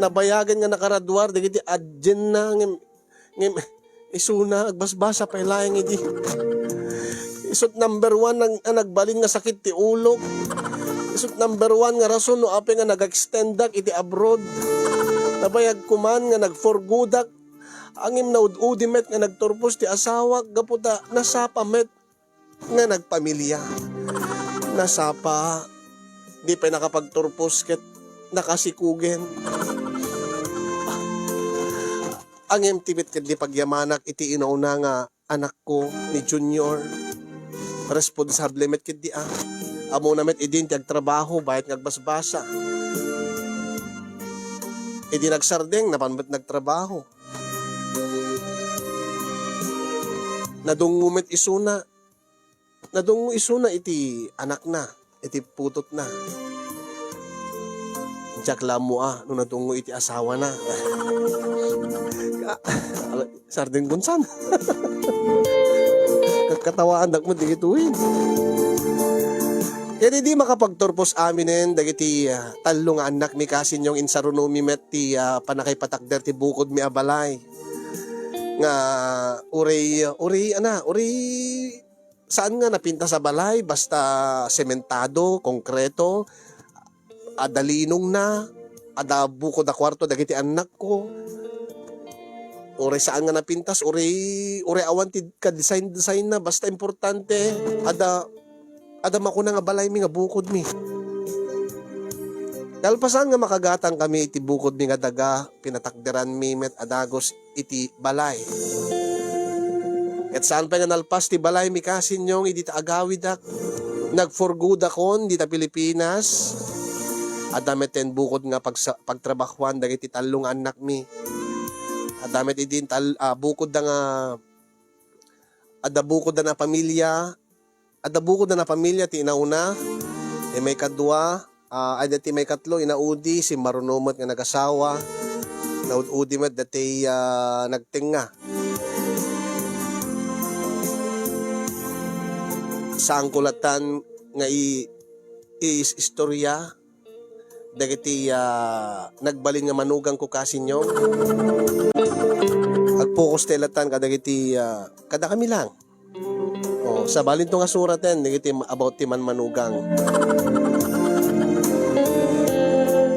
Nabayagen nga nakaraduar dagiti adienna ngem, ngem isuna agbasbasa pay laeng idi. Isut' number one nag-, a nagbalin nga sakit ti ulok. Isut' number one nga rason no apay nga nag-extendak iti abroad. Nabayag koman nga nag-forgodak. Ngem naud-udi met nga nagturpos ti asawak gapu ta nasapa met nga nagpamilia. Nasapa, di pay nakapagturpos ket nakasikugen. Ngem ti met ketdi pagyamanak iti inauna nga anakko ni Junior. Responsable met ketdi a. Ammona met idin ti agtrabaho, bayat nga agbasbasa. Idi nagsardeng, napan met nagtrabaho. Nadungngo met isuna. Nadungngo isuna iti anakna, iti putotna. Diak la ammo a no nadungngo iti asawana. Ka-, ala, sardeng kunsan. Katawaandak met dagitoy. Ket idi makapagturpos aminen dagiti, ah, tallo nga annakmi, kasinyong, insarunomi met ti, ah, pannakaipatakder ti bukodmi a balay. Nga uray, uray, ana, uray saan nga napintas a balay, basta sementado, konkreto, adda linongna, adda bukod a kuarto dagiti annakko. Uray saan nga napintas, uray, uray awan ti ka-design-designna, basta importante, adda, adda makuna nga balaymi nga bukodmi. Kalpasan nga makagatangkami iti bukodmi nga daga, pinatakderanmi met a dagus iti balay. Ket saan pay nga nalpas ti balaymi, kasinyong, idi ta agawidak. Nagforgodakon dita Pilipinas. Adda met ten bukod nga pagsa-, pagtrabahuan dagiti tallo nga annakmi. Adda met idin tal-, ah, bukodda nga Adda bukoddan a pamilya, adda bukoddan a pamilya ti inauna, ti maikadua, ah, adda ti maikatlo, inaudi, simmaruno met nga nagasawa, naud-udi met dati, ah, nagtengnga. Saanko latan nga i-, i-, istorya dagiti, ah, nagbalin nga manugangko, kasinyong. Agpokus ti latan kadagiti, ah, kadakami lang. Oh, sabalinto nga suraten dagiti about ti manmanugang.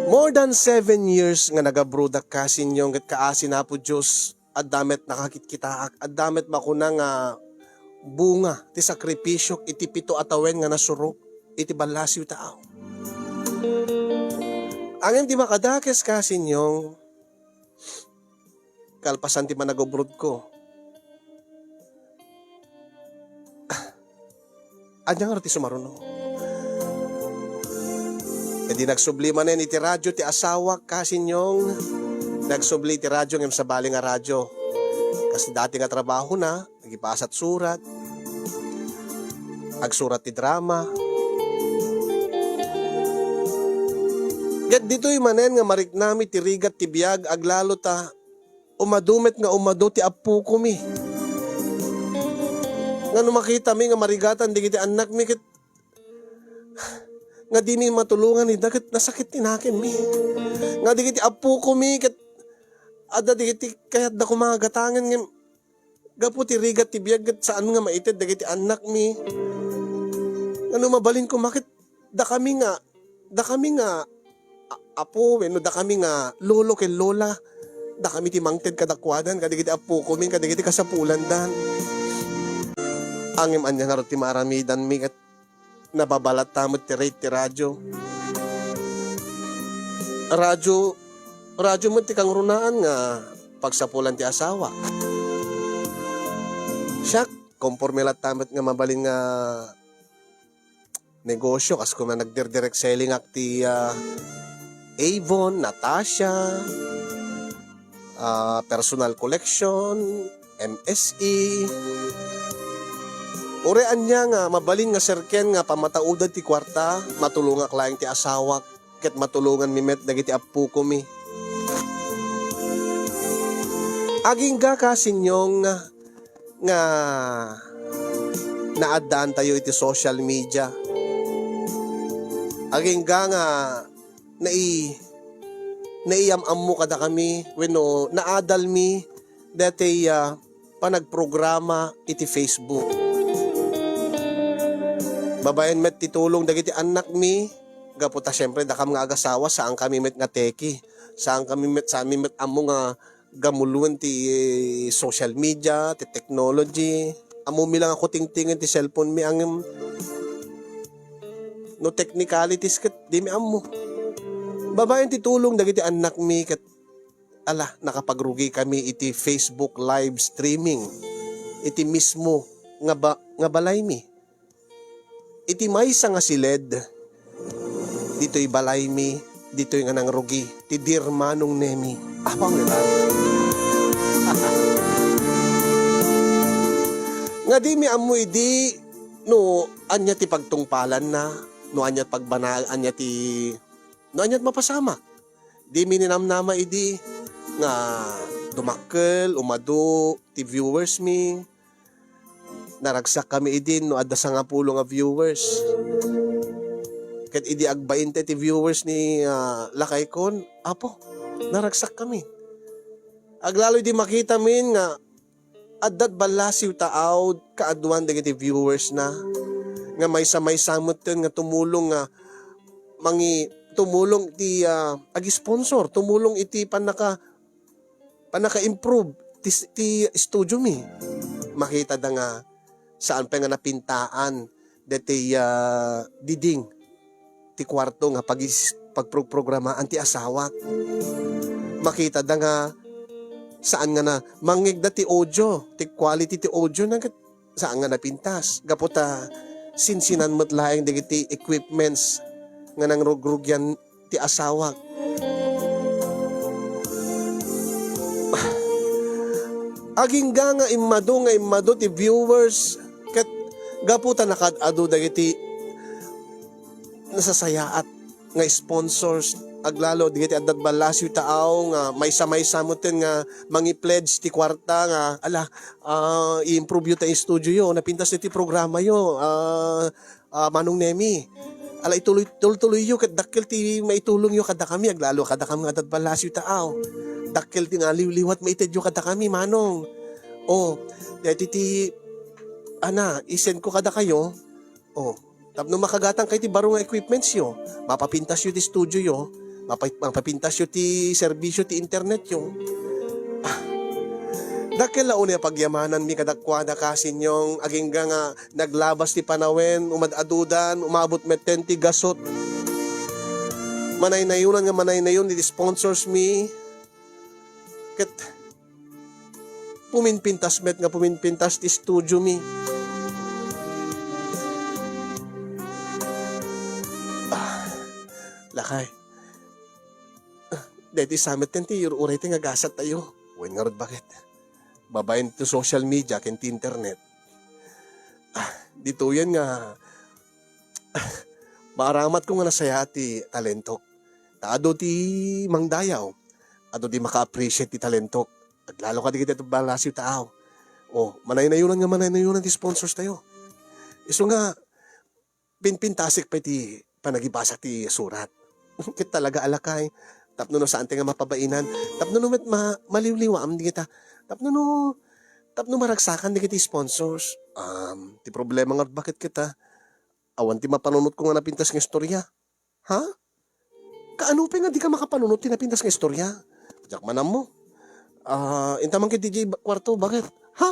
More than seven years nga nagabrodak, kasinyong, ket kaasi na, Apo Dios, adda met nakakitkitaak, adda met makuna nga bunga ti sakripisiok iti pito a tawen nga nasurok iti ballasiw taaw. Ngem ti makadakes, kasinyong, kalpasan ti panagubrodko, ania ngarud ti sumaruno? Idi nagsubli manen iti radio ti asawak, kasinyong, nagsubli iti radio ngem sabali nga radio. Kas dati nga trabahona, agipasat surat, agsurat ti drama. Ket ditoy manen nga mariknami ti rigat ti biag, aglalo ta umadu met nga umadu ti appokomi. Nga no makitami nga marigatan dagiti annakmi ket nga dimi matulongan ida ket nasakit ti nakemmi. Nga dagiti appokomi ket adda dagiti kayatda koma nga gatangen ngem gapu ti rigat ti biag ket saan nga maited dagiti annakmi. Nga no mabalin koma ket dakami nga, dakami nga a-, apo wenno dakami nga lolo ken lola, dakami ti mangted kadakuadan, kadagiti appokomi, kadagiti kasapulandan. Ngem ania ngarud ti maaramidanmi ket nababalatta met ti rate ti radio. Radio, radio met ti kangrunaan nga pagsapulan ti asawa. Siak, konforme latta met nga mabalin nga negosyo, kas kuna nagdir-direct selling ak ti, ah, Avon, Natasha, ah, personal collection, M S E. Uray ania nga mabalin nga serken nga pamataudad ti kuarta, matulongak laeng ti asawak, ket matulonganmi met dagiti appokomi. Agingga, kasinyong, nga naaddaantayo iti social media. Agingga nga nai-, naiyam-ammo kadakami wenno naadalmi daytoy, ah, panagprograma iti Facebook. Babaen met ti tulong dagiti annakmi, gapu ta siempre dakam nga agasawa, saankami met nga teki. Saankami met, saanmi met ammo nga gamuluen ti social media, ti technology. Ammomi lang a kutingtingen ti cellphone mi, ngem no technicalities ket dimi ammo. Babaen ti tulong dagiti annakmi ket, ala, nakapagrugikami iti Facebook live streaming iti mismo nga ba-, nga balaymi. Iti maysa nga siled, ditoy balaymi, ditoy nga nangrugi ti dear Manong Nemi. Apang letal. Nga dimi ammo idi no ania ti pagtungpalanna, no ania pagbana-, ania ti, no ania mapasamak. Dimi ninamnama idi nga dumakkel, umadu ti viewers mi. Naragsakkami idi no adda sangapulo nga viewers. Ket idi agbainte ti viewers ni, ah, lakaykon, apo, naragsakkami. Aglalo idi makitamin nga addat ballasiw ta awd kaaduan dagiti viewers na, nga maysa-maysa metten nga tumulong nga mangi-, tumulong ti, ah, ag-sponsor, tumulong iti pannaka-, pannaka-improve ti s-, ti studio mi. Makita da nga saan pay nga napintaan deti, ah, diding ti kuarto nga pagis-, pagproprogramaan ti asawak. Makita da nga saan nga na mangngegda ti audio, ti quality ti audio na ket saan nga napintas. Gapu ta sinsinan met laeng dagiti equipments nga nangrugrugian ti asawak. Agingga nga immadu nga immadu ti viewers, ket gapu ta nakaad-adu dagiti nasasayaat nga sponsors, aglalo dagiti adda ballasiw taaw nga maysa-maysa metten nga mangi-pledge ti kuarta nga, "Ala, ah, i-improve yo ta studio yo, napintas ti programa yo, ah, ah, Manong Nemi. Ala, ituloy, tultuloy yo ket dakkel ti maitulong yo kadakami, aglalo kadakami nga adda ballasiw taaw. Dakkel ti naliwliwat maited yo kadakami, Manong. O, daytoy ti, ana, i-send ko kadakayo." O, tapno makagatangkayo ti baro nga equipments yo, mapapintas yo ti studio yo, mapa-, mapapintas yo ti serbisyo ti internet yo. Ah, dakkel la unay a pagyamananmi kadakuada, Kasinyong, agingga nga naglabas ti panawen, umad-adudan, umabot metten ti gasut. Manaynayonan nga manaynayon ti sponsors mi. Ket puminpintas met nga puminpintas ti studio mi. Ah, lakay. Ah, daytoy sa met ken ti ur-uray ti nga gasat tayo. Wen ngarud, baket? Babaen ti social media ken ti internet. Ah, ditoyen nga maaramatko nga nasayaat ti talentok. Ta adu ti mangdayaw, adu ti maka-appreciate ti talentok. Aglalo kadagiti ballasiw taaw. O, manaynayonan nga manaynayonan ti sponsors tayo. Isu nga, pinpintasek pay ti panagibasa ti surat. Ket talaga a lakay, tapno no saan ti nga mapabainan, tapno no met ma-, maliwliwaam dagita, tapno no, tapno maragsakan dagiti sponsors. Um, ti problema nga baket kita, awan ti mapanunotko nga napintas nga istorya. Ha? Kaano pay nga dika makapanunot ti napintas nga istorya? Diak man ammo. Ah, inta man ketdi kwarto, baket? Ha?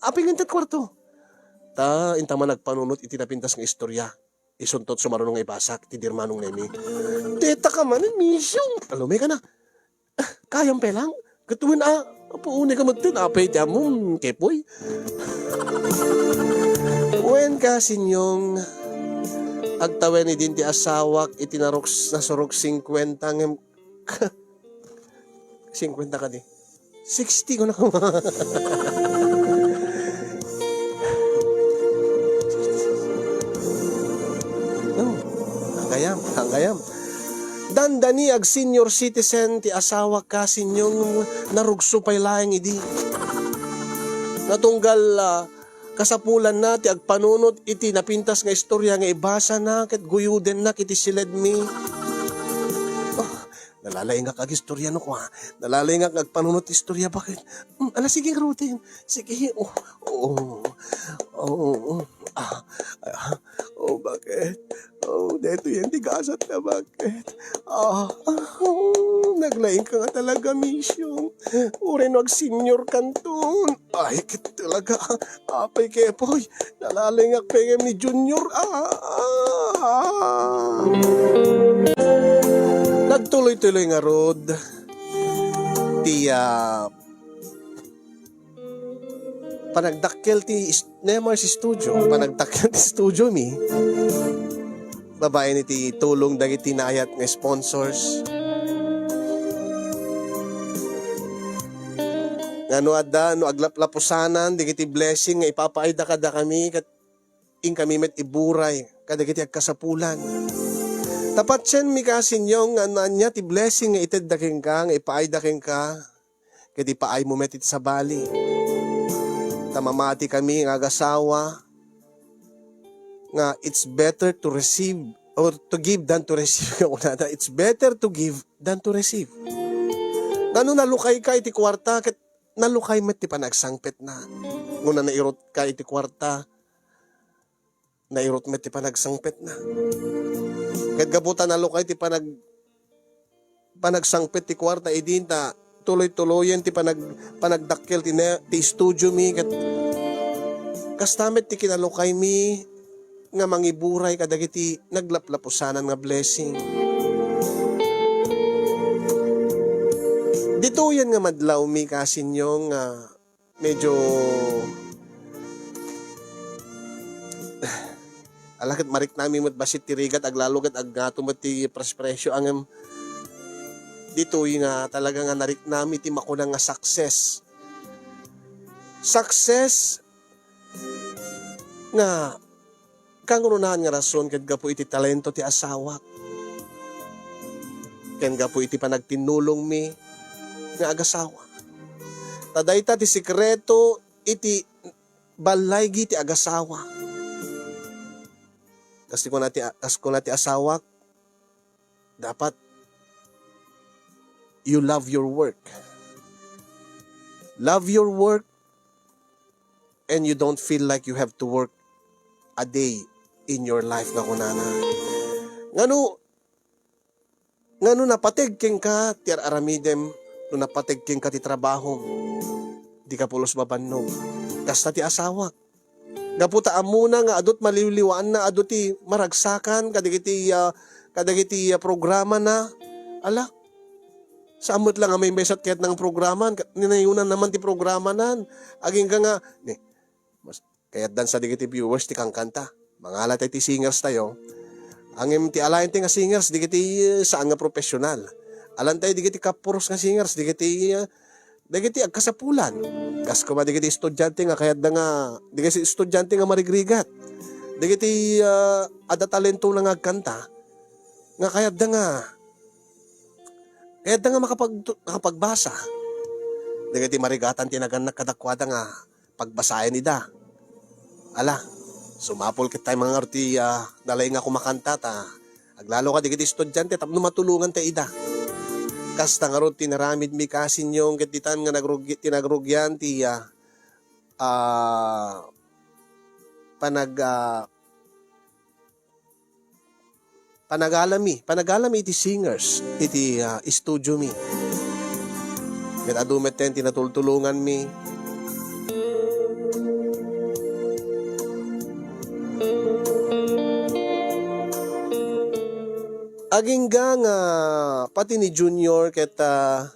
Apay nga inta kwarto? Ta, inta man agpanunot iti napintas nga istorya. Isunto ti sumaruno nga ibasak, ti di Manong Nemi. Deta ka man, Misyong! Alumay ka na. Ah, kayam pay lang? Ket wen a, apo, unay ka met ten, apay ti ammom, Kepoy? Wen, Kasinyong, agtawen idin ti asawak iti naruks-, nasurok singkwenta ngem, singkwenta kadi? Sixty ko na. No, agayam, agayam. Dandani ag senior citizen ti asawak, Kasinyong, narugso pay laeng idi. Natunggal, ah, kasapulanna ti agpanunot iti napintas nga istorya nga ibasana ket guyodennak iti siledmi. Oh, nalalaingak agistorya no kua. Nalalaingak nga agpanunot ti istorya, baket? Mm, ala, sige, ngaruden. Sige, oh, oh, oh, oh, ah, ah, oh, baket? Oh, daytoyen ti gasat na, baket? Ah, ah, oh, naglaing ka nga talaga, Misyong. Uray no ag-senior kanton. Ay, ket talaga. Apay, Kepoy? Nalalaingak pay ngem ni Junior. Ah, ah, ah. Nagtuloy-tuloy ngarud ti, ah, panagdakkel ti is-, Nemar's Studio, panagdakkel ti studio mi. Babaen iti tulong dagiti naayat nga sponsors. Nga no adda, no aglaplapusanan dagiti blessing nga ipapaayda kadakami, ket inkami met iburay kadagiti agkasapulan. Ta patienmi, Kasinyong, nga no ania ti blessing nga itedda kenka, nga ipaayda kenka, ket ipaaymo met iti sabali. Ta mamati kami nga agasawa nga it's better to receive or to give than to receive. Kunada, it's better to give than to receive. Ngano nalukayka iti kuarta, ket nalukay met ti panagsangpetna. Nguna nairutka iti kuarta, nairut met ti panagsangpetna. Ket gapu ta nalukay ti panag-, panagsangpet ti kuarta, idin ta tuloy-tuloyen ti panag-, panagdakkel ti ne-, ti studio mi, ket kasta met ti kinalukaymi nga mangiburay kadagiti naglaplapusanan nga blessing. Ditoyen nga madlawmi, Kasinyong, nga medyo, ala, ket mariknami met bassit ti rigat, aglalo ket agngato met ti pres-, presyo, ngem ditoy nga talaga nga nariknami ti makuna nga success. Success nga kangrunaan nga rason ket gapu iti talento ti asawak ken gapu iti panagtinnulongmi nga agasawa. Ta dayta ti sekreto iti ballaygi ti agasawa. Kas ti kuna ti, kas kuna ti asawak, dapat you love your work. Love your work and you don't feel like you have to work a day in your life nga kunana. Ngano, ngano napateg kenka ti ar-aramidem no napateg kenka ti trabahom? Dika pulos mabannog. Kasta ti asawak. Gapu ta ammona nga adu ti maliwliwaanna, adu ti maragsakan kadagiti, ah, kadagiti, ah, programana. Ala, saan met la nga maymaysa ti kayatna nga programan, ka-, ninayunan naman ti programanan. Agingga nga, ni, mas, kayatdan sa dagiti viewers ti kankanta. Mangala tayo ti singers tayo. Ngem ti alaen tayo nga singers, dagiti, eh, saan nga professional. Alan tayo dagiti kapuros nga singers, dagiti, eh, dagiti agkasapulan. Kas koma dagiti estudiante nga kayatda nga, dagiti estudiante nga marigrigat. Dagiti, ah, adda talentona nga agkanta, nga kayatda nga, kayatda nga makapag-, makapagbasa. Dagiti marigatan ti nagannak kadakuada nga pagbasaen ida. Ala, sumapul ket tayo mangaro ti, ah, nalaing nga kumakanta ta aglalo kadagiti estudiante tapno matulongan tayo ida. Kasta ngarud ti naramidmi, kasinyong, ket ditan nga nagrugi-, ti nagrugian ti, ah, ah, panag-, ah, panagalami, panagalami iti singers iti, ah, estudiomi. Ket adu metten ti natultulonganmi. Agingga nga pati ni Junior ket, ah,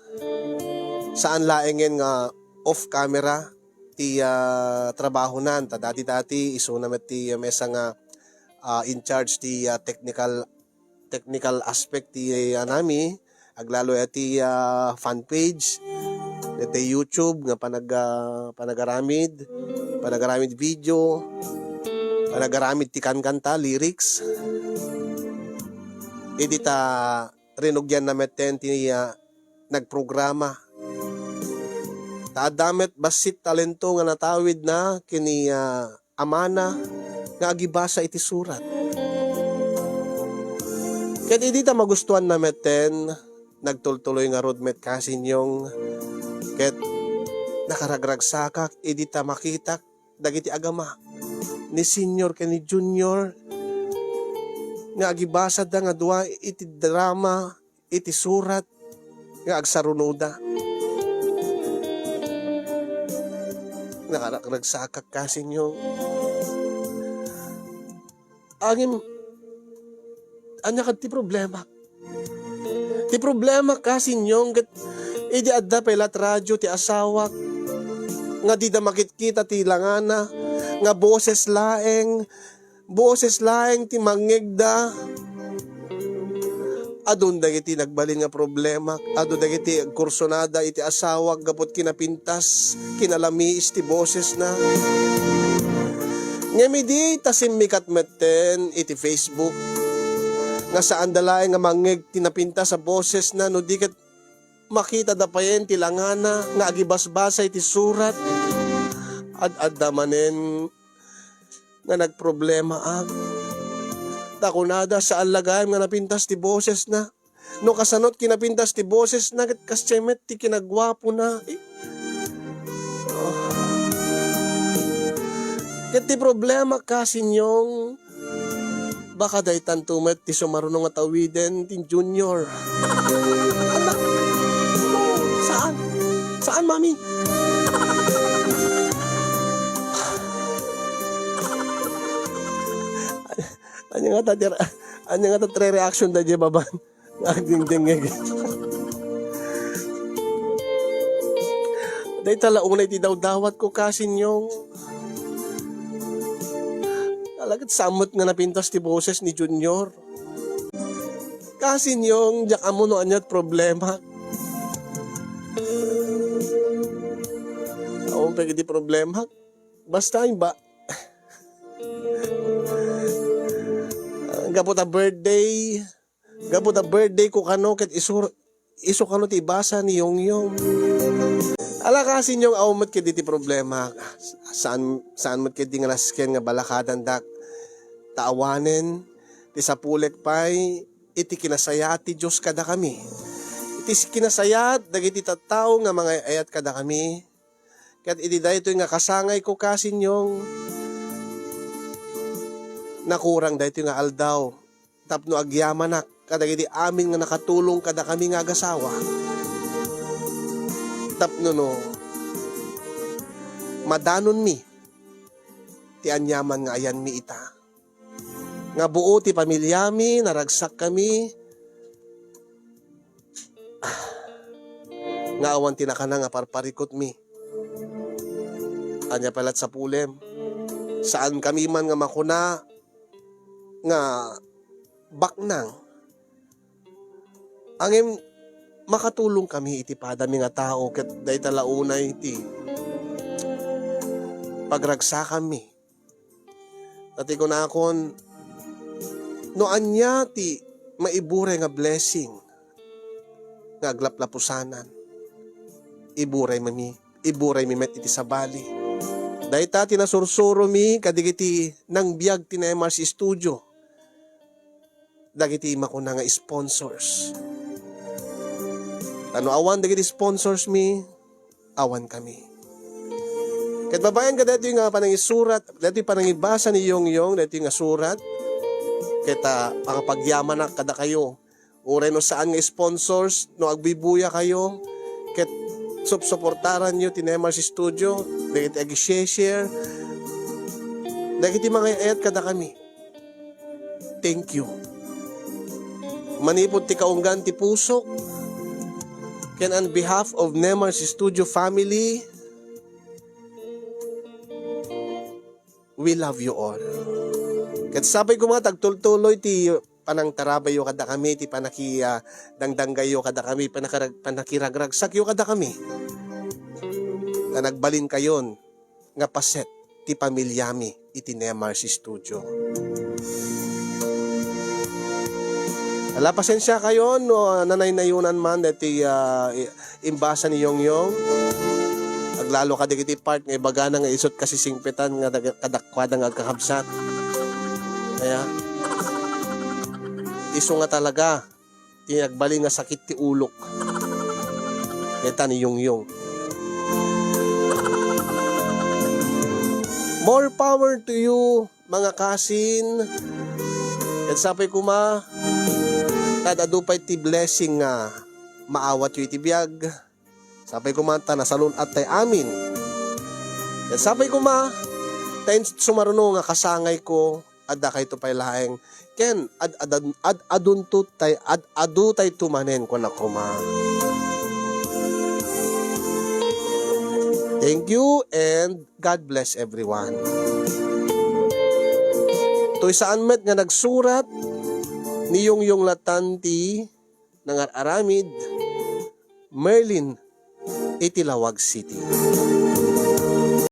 saan laengen nga off camera ti, ah, trabahonan. Ta dati-dati, isuna met ti, ah, maysa nga, ah, in charge ti, ah, technical, technical aspect ti, ah, nami. Aglalo ya ti, ah, fan page, ti YouTube nga panag-, ah, panagaramid, panagaramid video, panagaramid ti kankanta, lyrics. Idi ta rinugianna metten ti, ah, nagprograma. Ta adda met bassit talento nga natawidna ken ni, ah, amana nga agibasa iti surat. Ket idi ta magustuanna metten, nagtultuloy ngarud met, kasinyong, ket nakaragragsakak idi ta makitak dagiti agama ni Senior ken ni Junior nga agibasada nga dua iti drama iti surat nga agsarunoda. Nakaragragsakak, kasinyong. Ngem, ania ket ti problema? Ti problema, kasinyong, ket idi adda pay la ti radio ti asawak, nga dida makitkita ti langana, nga boses laeng, boses laeng ti mangngegda. Adun dagiti nagbalin nga problema, adu dagiti agkursunada iti asawak gapu ti kinapintas, kinalamiis ti bosesna. Ngem idi ta simmikat metten iti Facebook, nga saanda laeng nga mangngeg ti napintas a bosesna, no di ket makitada payen ti langana nga agibasbasa iti surat, ad-adda manen nga nagproblemaak. Ta kunada, saan la gayam nga napintas ti bosesna. No kasano ti kinapintas ti bosesna, ket kasdiay met ti kinaguapona. Eh, ket ti problema, kasinyong, baka daytanto met ti sumaruno nga tawiden ti Junior. Anak, saan? Saan, Mami? Ania ngata ti, ania ngata ti re-reaction da diay baban? Agdingdingngeg. Dayta la unay ti dawdawatko, kasinyong. Ala ket saan met nga napintas ti boses ni Junior. Kasinyong, diak ammo no ania ti problema. Awan Dagiti problema. Basta ba? Gapu ta birthday, gapu ta birthday ko kano ket isur-, isu kano ti ibasa ni Yongyong. Ala kasin Yong, awan met ket iti problema. Saan, saan met ket di nga nasken nga balakadandak. Ta awanen ti sapulek pay iti kinasayaat ti Dios kadakami. Iti kinasayaat dagiti tattao nga mangay-ayat kadakami. Ket iti daytoy nga kasangayko kasin Yong, nakurang daytoy nga aldaw tapno agyamanak kadagiti amin nga nakatulong kadakami nga agasawa. Tapno no madanonmi ti aniaman nga ayanmi ita. Nga buo ti pamiliami, naragsakkami, nga awan ti nakana nga parparikutmi. Ania pay lat sapulem? Saankami man nga makuna nga baknang. Ngem makatulongkami iti padami nga tao ket dayta la unay ti pagragsakanmi. Ta ti kunakon, no ania ti maiburay nga blessing nga aglaplapusanan, iburaymi, iburaymi met iti sabali. Dayta ti nasursuromi kadagiti nangbiag ti Nemar's Studio, dagiti makuna nga sponsors. Ta no awan dagiti sponsors mi, awan kami. Ket babaen kadaytoy nga panangisurat, daytoy panangibasa ni Yongyong, daytoy nga surat, ket, ah, pangapagyamanak kadakayo. Uray no saan nga sponsors, no agbibuya kayo, ket supsuportaran yo ti Nemar's Studio, dagiti ag-share, dagiti mangay-ayat kadakami. Thank you. Manipud ti kaunggan ti pusok, ken on behalf of Nemar's Studio family, we love you all. Ket sapay koma ta agtultuloy ti panangtarabayyo kadakami, ti panaki-, ah, dangdanggayyo kadakami, panakarag-, panakiragragsakyo kadakami. Ta nagbalinkayon nga paset ti pamiliami iti Nemar's Studio. Ala, pasensiakayon no, ah, nanaynayunan man daytoy, ah, i-, imbasa ni Yongyong. Aglalo kadagiti part nga ibagana nga isut' kasisingpetan nga daga-, kadakuada nga agkakabsat. Kaya, isu nga talaga ti nagbalin nga sakit ti ulok. Dayta ni Yongyong. More power to you, mga kasin. Ket sapay koma, ta ad-adu pay ti blessing nga maawatyo iti biag. Sapay koma ta nasalun-at tay amin. Ket sapay koma, ta in-, sumaruno nga kasangayko, adda kayto pay laeng. Ken ad-, ad-, ad-, adunto tay, ad-, adu tayto manen, kuna koma. Thank you and God bless everyone. Toy saan met nga nagsurat, ni Yongyong latan ti nangar-aramid, Merlin, iti Laoag City.